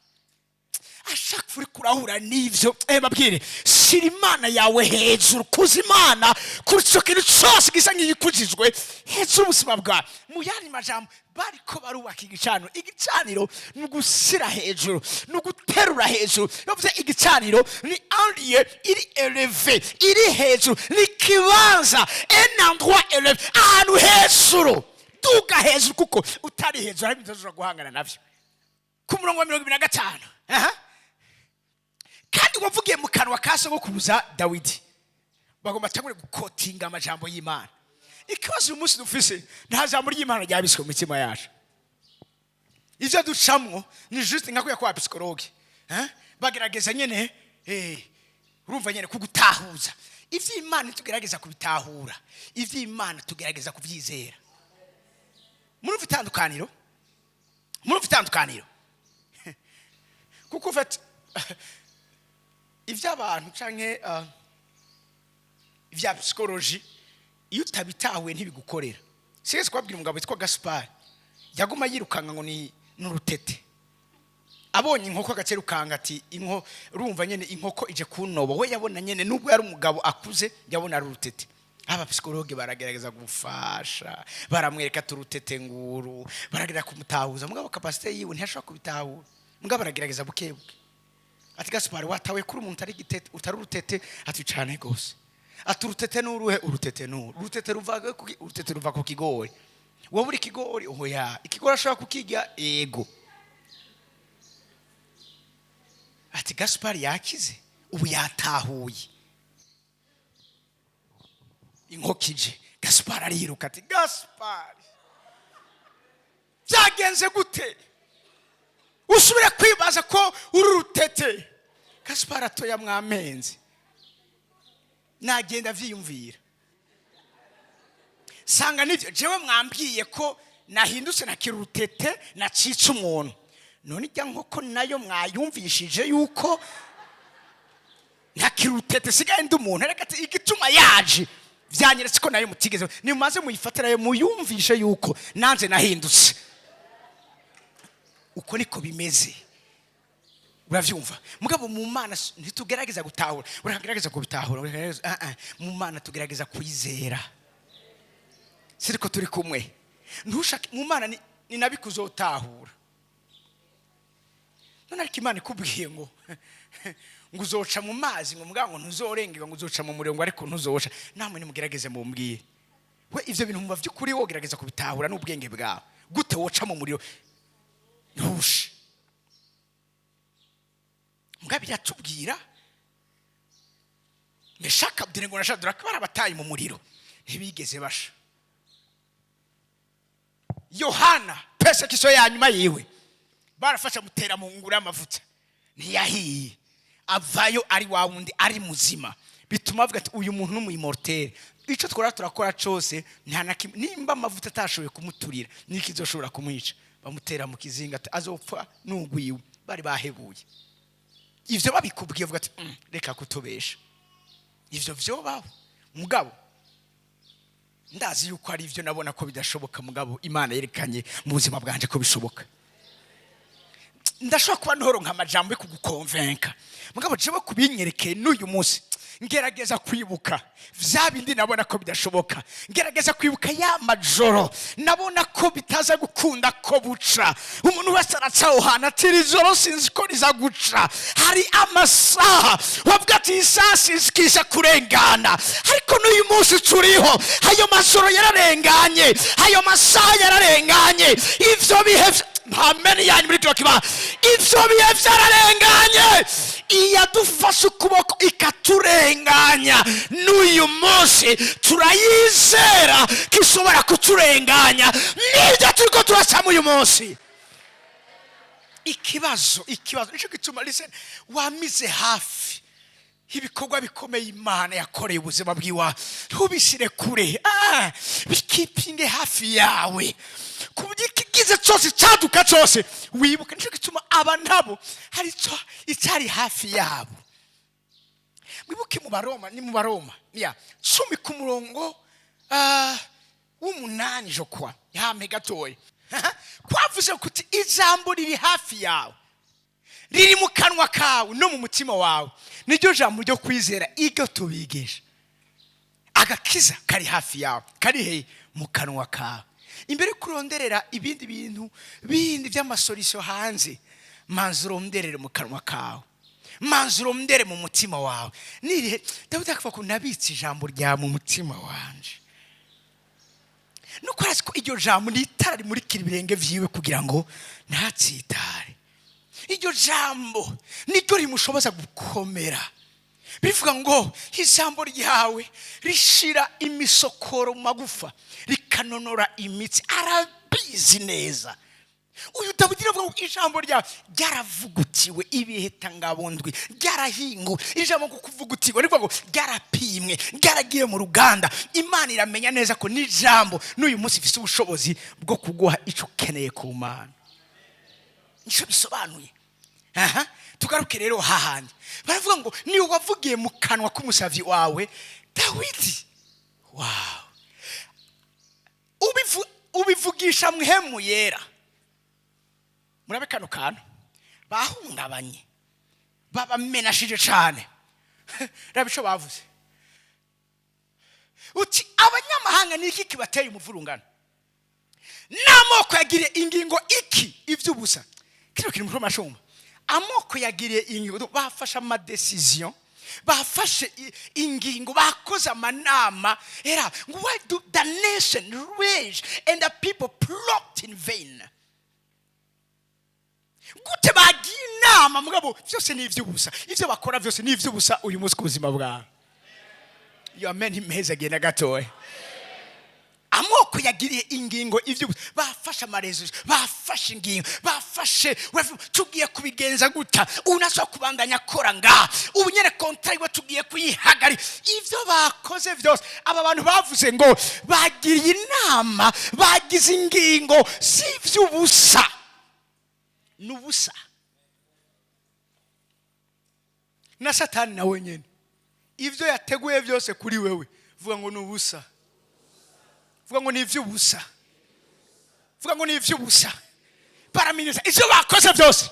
Ashaka uri kurahura n'ivyo, babwire, shira Imana yawe hejuru. Kuza Imana kuri icyo kintu cyose gisa nk'igikujijwe hejuru ubuzima bwawe. Mu yandi majambo, bariko barubaka igicaniro. Igicaniro ni ugushyira hejuru, ni uguterura hejuru. Bavuze igicaniro ni un lieu iri élevé, iri hejuru, ni ikibanza, un endroit élevé, ahantu hejuru. Duga hejuru, kuko utari hejuru hari ibintu udashobora guhangana navyo. Ku murongo wa 25, aha. Kandi wavugiye mu kanwa ka sogokuruza Dawidi. Bagomba tangure gukotinga amajambo y'Imana. Ikibazo uyu munsi dufise, nta jambo ry'Imana ryabiswe mu mitima yacu. Ivyo ducamwo ni juste nka kuya kwa psychologue, eh? Bagerageza nyene, urumva nyene, kugutahuza ivy'Imana. Tugerageza kubitahura ivy'Imana, tugerageza kuvyizera. Murumva itandukaniro? Murumva itandukaniro? Kuko ufite iby'abantu canke ibya psychologie, iyo utabitahuye ntibigukorera. Sigeze kubabwira umugabo witwa Gaspar yaguma yirukanka ngo ni n'urutete. Abonye inkoko agacerukanga, ati inko, urumva nyene, inkoko ije kunoba. We yabona nyene, nubwo yari umugabo akuze, yabona ari urutete. Aba psychologue baragerageza gufasha, baramwereka ati urutete nguru, baragerageza kumutahuza, mugabo capacité yiwe ntiyashobora kubitahura. Mugabo baragerageza buke buke, ati Gaspar, watawe kuri umuntu utari igitete, utari urutete? Ati cane gose. Ati urutete nuruhe? Urutete nuru, urutete ruva ku urutete ruva ku kigori. Wowe uri ikigori? Oya. Ikigori ashobora kukirya? Ego. Ati Gaspar yakize, ubu yatahuye. Inkoko ije, Gaspar ariruka. Ati Gaspar, byagenze gute usubire kwibaza ko uri urutete? Gaspar atoya mwamenze, nagenda avyiyumvira, sanga nivyo jewe mwambwiye ko nahindutse nakira urutete, nacitse umuntu. None ijya nkoko nayo mwayumvishije yuko ntakira urutete, sigaye ndi umuntu? Reka, ati igituma yaje vyanyeretse ko nayo mutigeze. Nimumaze muyifatirayo, muyumvishe yuko nanze nahindutse. Uko niko bimeze, uravyumva? Mugabo mu Mana ntitugerageza gutahura, uragerageza kubitahura, mu Mana tugerageza kwizera. Siriko turi kumwe? Ntushake mu Mana ni nabi kuzotahura. None ariko Imana ikubwiye ngo uzoca mu mazi, ngo mugabo ngo ntuzorengerwa, ngo uzoca mu muriro, ngo ariko ntuzoca, namwe nimugerageze mumbwire. We ivyo bintu muba vy'ukuri wogerageza kubitahura n'ubwenge bwawe? Gute woca mu muriro ntushe? Mugabo iratubwira Meshaka, Abedenego na Shadraka barabataye mu muriro, ntibigeze basha. Yohana, persécution ya nyuma yiwe, barafashe mutera mu nguru y'amavuta, ntiyahiye, avayo ari wa wundi, ari muzima. Bituma avuga ati uyu muntu ni umu immortel. Icyo twara turakora cyose, nta na kimwe. Nimba amavuta atashoboye kumuturira, niki izoshobora kumwica? Bamutera mu kizinga, ati azopfa n'ugwiwe. Bari bahebuye. Ivyo babikubwiye, avuga ati reka kutubesha, ivyo vyobaho." Mugabo ndazi yuko ari ivyo nabona ko bidashoboka, mugabo Imana yerekanye mu buzima bwanje ko bishoboka. Ndashobora kuba ntoronka amajambo yo kugukonvenka, mugabo jewe kubinyerekeye n'uyu munsi ngerageza kwibuka vya bindi nabona ko bidashoboka, ngerageza kwibuka ya majoro nabona ko bitaza gukunda ko buca. Umuntu wese araca aho hantu, ati iri joro sinzi ko riza guca. Hari amasaha wavuga ati isaha sinzi ko iza kurengana, ariko n'uyu munsi turiho. Ayo majoro yararenganye, ayo masaha yararenganye, ivyo bihe mpameni yanyu muri kino kibanza, ivyo bihe vyararenganye. Iyadufashe ukuboko ikaturenganya, n'uyu munsi turayizera ko ishobora kuturenganya n'ibyo turiko turacamo uyu munsi. Ikibazo nicyo gituma, listen, wamize hafi ibikorwa bikomeye Imana yakoreye ubuzima bwiwa, ntubishyire kure, bikipinge hafi yawe, ku buryo ikigize cyose cyaduka cyose wibuka. Nicyo gituma aba nabo hari icyari hafi yabo. Mwibuke mu Baroma, ni mu Baroma ya 10 ku murongo w'8, je crois, yame gatoya, kwavuze kuti ijambo riri hafi yawe, riri mu kanwa kawe no mu mutima wawe, niryo jambo ryo kwizera iryo tubigisha. Agakiza kari hafi yawe, kari he? Mu kanwa kawe. Imbere yo kuronderera ibindi bintu bindi by'ama solutions hanze, manza uronderere mu kanwa kawe, manza urondere mu mutima wawe. Nirihe Dawidi akavuga ko nabitse ijambo rya mu mutima wanje, nuko arazi ko iryo jambo ni itara rimurikira ibirenge vyiwe kugira ngo ntatsitare. Iryo jambo niryo rimushoboza gukomera. Bivuga ngo ijambo ryawe rishira imisokoro mu magufa, rikanonora imitsi. Arabizi neza uyu Dawidi. Aravuga ngo ijambo ryawe ryaravugutiwe ibihetangabundwi, ryarahinguwe. Ijambo ngo kuvugutirwa rivuga ngo ryarapimwe, ryaragiye mu ruganda. Imana iramenya neza ko n'ijambo n'uyu munsi ifite ubushobozi bwo kuguha icyo ukeneye ku Mana. Nicyo bisobanuye. Aha tugaruke rero hahandi baravuga ngo niwe wavugiye mu kanwa k'umusavyi wawe Dawidi. Wawe ubivugisha Mpwemu Yera. Murabe kano kantu, bahungabanye, babamenashije cane. Raba ico bavuze uti: abanyamahanga ni iki kibateye umuvurungano, n'amoko yagiriye ingingo iki ivy'ubusa? Kino kiri mu mashumba. Amoko yagiriye ingingo, bafashe ama décisions, bafashe ingingo, bakoze amanama. Era ngo: "Why do the nation rage and the people plot in vain?" Gute bagiye inama, mugabo byose ni iby'ubusa? Ibyo bakora byose ni iby'ubusa uyu munsi ku buzima bwawe. Iyo amen ntimeze agenda gatoya. Amoko yagiriye ingingo iby'ubusa, bafashe amarezo, bafashe ingingo, bafashe tugiye kubigenza guta, unasaba kubandanya akora ngaha ubu nyene, contrat iwe tugiye kuyihagarika. Ibyo bakoze byose, aba bantu bavuze ngo bagiriye inama, bagize ingingo z'iby'ubusa, ni ubusa. Na Satani nawe nyene ibyo yateguye byose kuri wewe, vuga ngo ni ubusa, vuga ngo ni iby'ubusa, vuga ngo ni iby'ubusa. Baramenyesha ibyo bakoze byose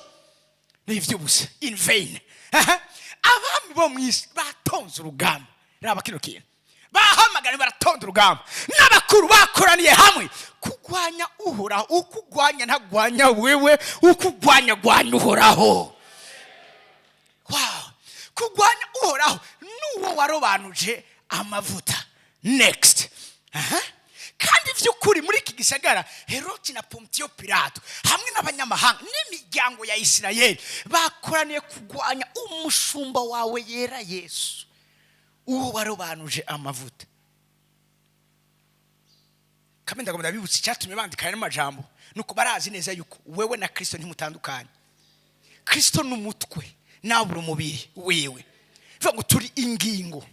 ni iby'ubusa, in vain. Aha. Abami bo mu isi batonze urugamba. Raba kino kintu, bahamagara, baratonda urugamba, n'abakuru bakoraniye hamwe kurwanya Uhoraho. Ukugwanya ntagwanya wewe, ukugwanya gwanya Uhoraho. Wow, kurwanya Uhoraho n'uwo warobanuje amavuta. Next. Aha. Kandi by'ukuri muri iki gisagara Heroti na Pontiyo Pilato hamwe n'abanyamahanga n'imiryango ya Isirayeli bakoraniye kurwanya umushumba wawe yera Yesu, uwo warobanuje amavuta. Kandi ndagomba ndabibutsa icyatumye bandika aya majambo, nuko barazi neza yuko wewe na Kristo ntimutandukanye. Kristo ni umutwe, nawe uri umubiri wiwe. Bivuga ngo turi ingingo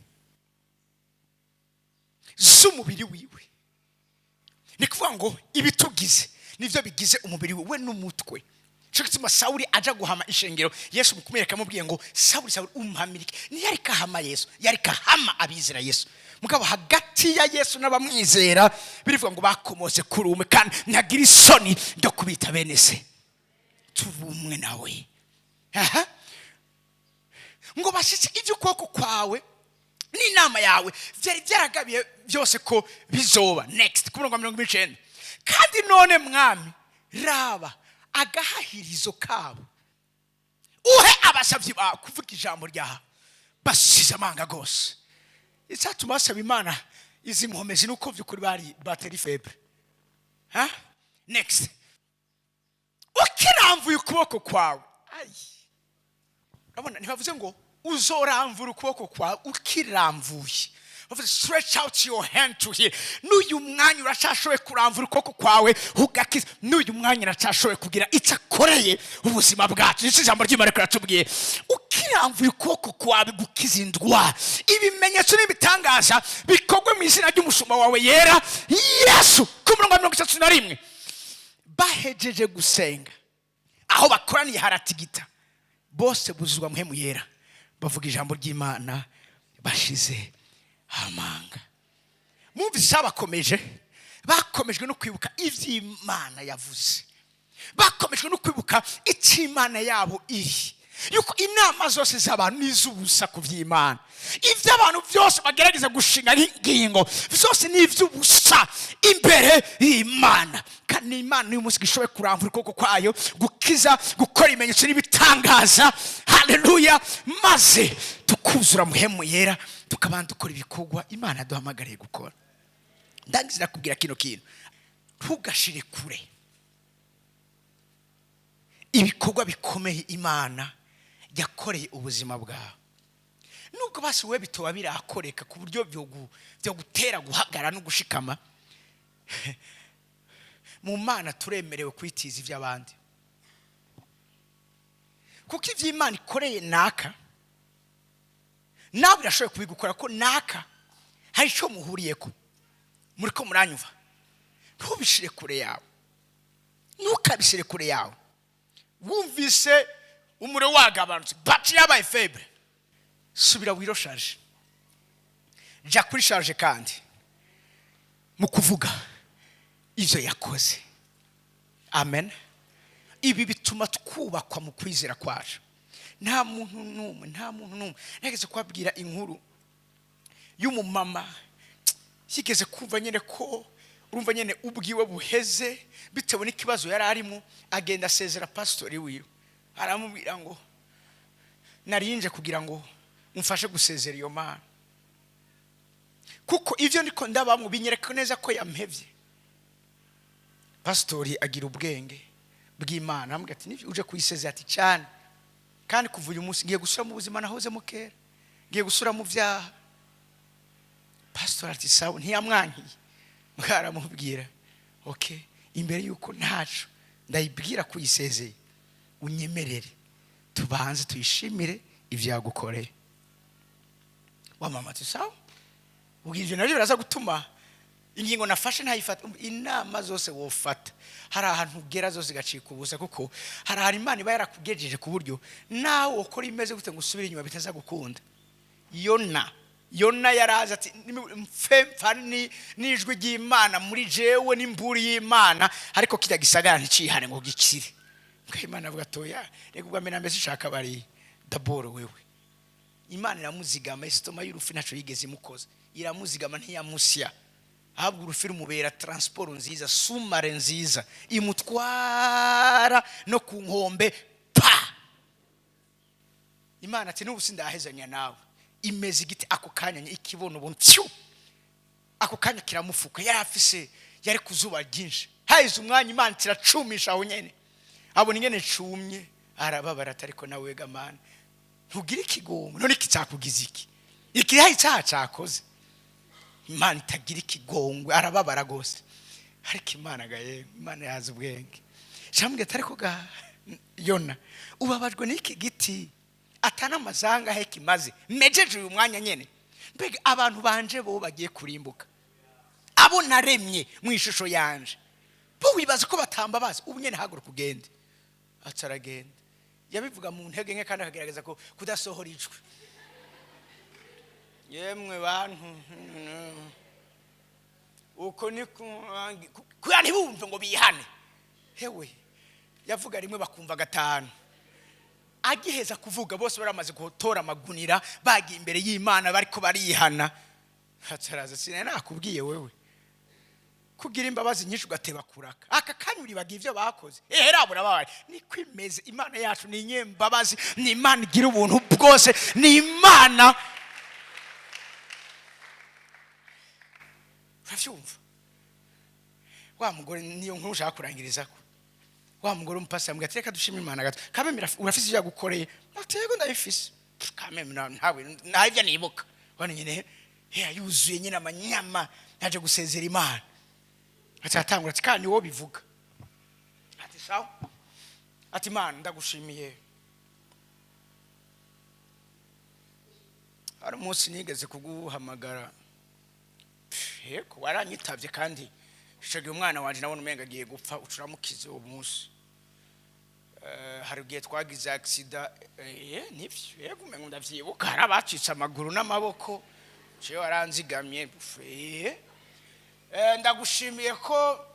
z'umubiri wiwe. Ni kuvuga ngo ibitugize nibyo bigize umubiri we n'umutwe. Cyo gituma Sawuli aja guhama ishengero, Yesu mu kumwereka amubwiye ngo: "Sawuli, Sawuli, umpamirike." Ntiyari kahama Yesu, yari kahama abizera Yesu. Mugabo hagati ya Yesu n'abamwizera birivuga ngo bakomotse kuri umwe, kandi ntagira isoni ryo kubita bene se, tuba umwe nawe. Aha ngo bashyitse iby'ukuboko kwawe n'inama yawe byari byaragabiye byose ko bizoba. Next, ku murongo wa 90: kandi none mwami, raba agahahirizo kabo, uhe abasabyi bawe kuvuga ijambo ryawe basize amanga rwose. Icyatuma basaba Imana izi nkomezi ni uko by'ukuri bari batterie faible. Ha, next: ukiramvuye ukuboko kwawe. Ayi, urabona ntibavuze ngo uzoramvura ukuboko kwawe, ukiramvuye. Bavuze "stretch out your hand to heal". N'uyu mwanya uracashoboye kuramvura ukuboko kwawe ugakiza. N'uyu mwanya uracashoboye kugira icyo akoreye ubuzima bwacu. Nicyo ijambo ry'Imana riratubwiye: ukiramvuye ukuboko kwawe gukiza indwara, ibimenyetso n'ibitangaza bikorwe mu izina ry'umushumba wawe yera Yesu. Ku murongo wa 31: bahejeje gusenga, aho bakoraniye haratigita, bose buzuzwa Mpwemu Yera, bavuga ijambo ry'Imana. Bashize amanga. Mwumvise icyabakomeje? Bakomejwe no kwibuka iby'Imana yavuze, bakomejwe no kwibuka icyo Imana yabo iri, yuko inama zose z'abantu ni iz'ubusa ku by'Imana. Ibyo abantu byose bagerageza gushinga nk'ingingo byose ni iby'ubusa imbere y'Imana. Kandi Imana uyu munsi ishoboye kurambura ukuboko kwayo, gukiza, gukora ibimenyetso n'ibitangaza. Haleluya! Maze tukuzura Muhemu Yera, tukabanza dukora ibikorwa Imana yaduhamagariye gukora. Ndangiza kubwira kino kintu: ntugashire kure ibikorwa bikomeye Imana yakoreye ubuzima bwawe, nubwo basi wowe bitoba birakoreka ku buryo byo gutera guhagarara no gushikama mu Mana. Turemerewe kwitiza iby'abandi, kuko ibyo Imana ikoreye naka, nawe irashoboye kubigukora, ko naka hari icyo muhuriyeko. Muri ko muranyumva? Ntubishire kure yawe, ntukabishyire kure yawe. Wumvise umuriro wagabanutse, batterie yabaye faible, subira wirecharge, jya kuri charge. Kandi mu kuvuga ibyo yakoze, amen. Ibi bituma twubakwa mu kwizera kwacu. Nta muntu n'umwe, nta muntu n'umwe. Nageze kubabwira inkuru y'umumama yigeze kumva nyine ko urumva nyine ubwiwe buheze bitewe n'ikibazo yari arimo. Agenda asezera pasitori wiwe, aramubwira ngo: "Narinje kugira ngo umfashe gusezera iyo Mana, kuko ibyo ndiko ndabamwo binyereka neza ko yampevye." Pasitori agira ubwenge bw'Imana, aramubwira ati: "Nibyo uje kuyisezera?" Ati: "Cyane, kandi kuva uyu munsi ngiye gusubira mu buzima nahozemo kera, ngiye gusubira mu byaha." Pasitori ati: "Sawa." Ntiyamwankiye, aramubwira: "Okay, imbere y'uko ntacu ndayibwira kuyisezeye, unyemerere tubanze tuyishimire ibyo yagukoreye." Wa mama ati: "Sawa." Ubwo ibyo nabyo biraza gutuma ingingo nafashe ntayifata. Inama zose wofata, hari ahantu ugera zose zigacika ubusa, kuko hari ahantu Imana iba yarakugejeje ku buryo nawe ukora imeze gute ngo usubire inyuma bitaza gukunda. Yona, Yona yaraza ati: "Mfe mpfa n'ijwi ry'Imana muri jewe n'imburi y'Imana, ariko kirya gisagara nticihane ngo gikire." Mbwa Imana avuga: "Toya, reka ubwa mbere na mbere sinshaka bari d'abord wewe." Imana iramuzigama, estomac y'urufi ntaco yigeze imukoza, iramuzigama, ntiyamusya, ahubwo urufi rumubera transport nziza, sous-marin nziza, imutwara no ku nkombe. Pa Imana ati: "N'ubu sindahezanya nawe." Imeze igiti ako kanya, ikibona ubuntu tyu, ako kanya kiramufuka. Yari afise, yari ku zuba ryinshi, haheze umwanya Imana kiracumisha aho nyene, abona ingene cumye, arababara ati: "Ariko nawe ga Mana, ntugire ikigongo? None iki cyakugize iki? Iki hari icyaha cyakoze?" Imana itagira ikigongwe, arababara rwose. Ariko Imana ga yewe, Imana yazi ubwenge, cyambwira ati: "Ariko ga Yona, ubabajwe n'iki giti atana amazanga he kimaze mejeje uyu mwanya nyene? Mbega abantu banje bo bagiye kurimbuka, abo naremye mu ishusho yanje, bo wibaza ko batambabaza? Ubu nyene haguruka ugende." Aca aragenda. Yabivuga mu ntege nke kandi akagerageza kudasohora ijwi: "Yemwe bantu, uko ni kuya ntibumve ngo bihane." Hewe, yavuga rimwe bakumva gatanu. Agiheza kuvuga, bose baramaze gutora amagunira, bagiye imbere y'Imana, bariko barihana. Hataraza: "Sinari nakubwiye wewe kugira imbabazi nyinshi ugateba kuraka? Aka kanya uribaga ibyo bakoze." Ehera burababaye. Niko imeze Imana yacu, ni inyembabazi, ni Imana igira ubuntu bwose, ni Imana. Urabyumva? Wa mugore, niyo nkuru ushaka kurangirizako, wa mugore umupasi yambwira ati: "Reka dushime Imana gato. Kameme, urafise ibyo yagukoreye?" Ati: "Yego, ndabifise." Pff, kameme ntawe nta ibyo nibuka. Wana nyine yuzuye nyine amanyama, yaje gusezera Imana. Ati atangura ati: "Kandi wowe bivuga." Ati: "Sawa." Ati: "Imana, ndagushimiye. Hari umunsi nigeze kuguhamagara. Pff, yego, waranyitavye, kandi ico gihe umwana wanje nabona umenga agiye gupfa, ucuramukize uwo munsi." Hari igihe twagize accident, nivyo, yego, umengo ndavyibuka, hari abacitse amaguru n'amaboko, jewe waranzigamye. Ndagushimiye ko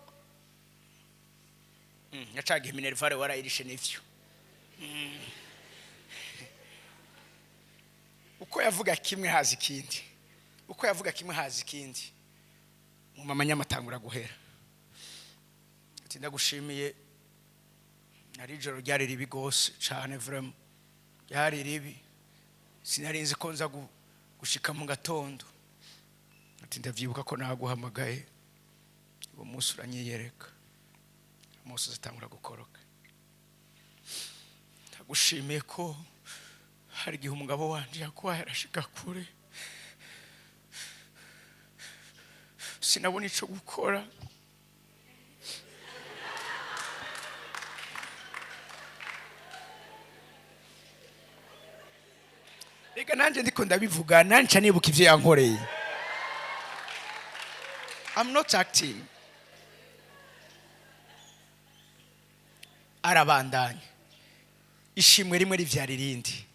yacagiye minerval warayirishe, nivyo. Uko yavuga kimwe haza ikindi, uko yavuga kimwe haza ikindi. Mu mama nyamatangura guhera, ati: "Ndagushimiye, nari ijoro ryari ribi gose cane, vraiment ryari ribi, sinari nzi ko nza gushika mu gatondo." Ati: "Ndavyibuka ko naguhamagaye uwo munsi uranyiyereka." Umunsi uzatangura gukoroka. "Ndagushimiye ko hari igihe umugabo wanje yakubaye arashika kure, sinabona ico gukora." Reka nanjye ndiko ndabivuga, nanca nibuka ivyo yankoreye. I'm not acting. Arabandanya, ishimwe rimwe rivyara irindi.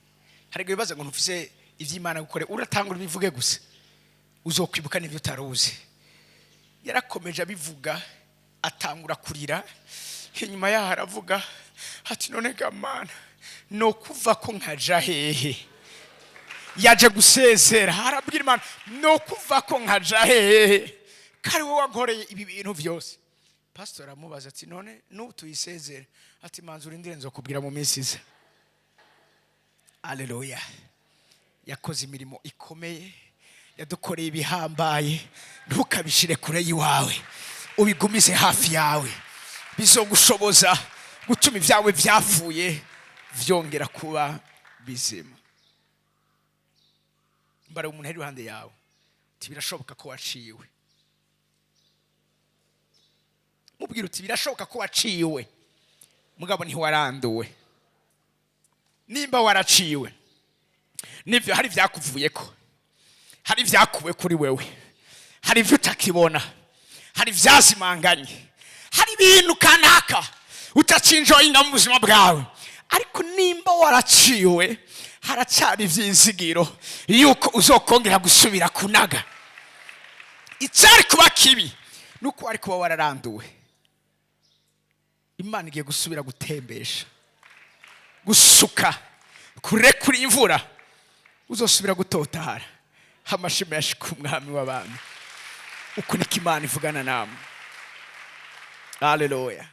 Hari igihe bibaza ngo ntufise ivy'Imana gukore, uratangura ubivuge gusa, uzokwibuka n'ivyo utaruzi. Yarakomeje abivuga, atangura kurira. Inyuma yaho aravuga ati: "None ga Mana, no kuva ko nkaja hehe?" Yaje gusezera, arabwira Imana: "No kuva ko nkaja hehe, kari wowe wankoreye ibi bintu byose?" Pastor aramubaza ati: "None n'ubu tuyisezere?" Ati: "Manza urindire, nzokubwira mu minsi iza." Aleluya! Yakoze imirimo ikomeye, yadukoreye ibihambaye. Ntukabishire kure y'iwawe, ubigumize hafi yawe, bizogushoboza gutuma ibyawe byapfuye byongera kuba bizima. Mbara umuntu ari iruhande yawe uti: "Birashoboka ko waciwe." Mubwira uti: "Birashoboka ko waciwe, mugabo ntiwaranduwe." Nimba waraciwe, nivyo, hari ivyakuvuyeko, hari ibyakuwe kuri wewe, hari ibyo utakibona, hari ibyazimanganye, hari ibintu kanaka utacinjoyinga mu buzima bwawe. Ariko nimba waraciwe, haracyari ibyizigiro yuko uzokongera gusubira kunaga. Icyari kuba kibi nuko wari kuba wararanduwe. Imana igiye gusubira gutembesha, gusuka, kurekura imvura, uzosubira gutotahara. Amashi menshi ku Mwami w'abami! Uku niko Imana ivugana namwe. Haleluya!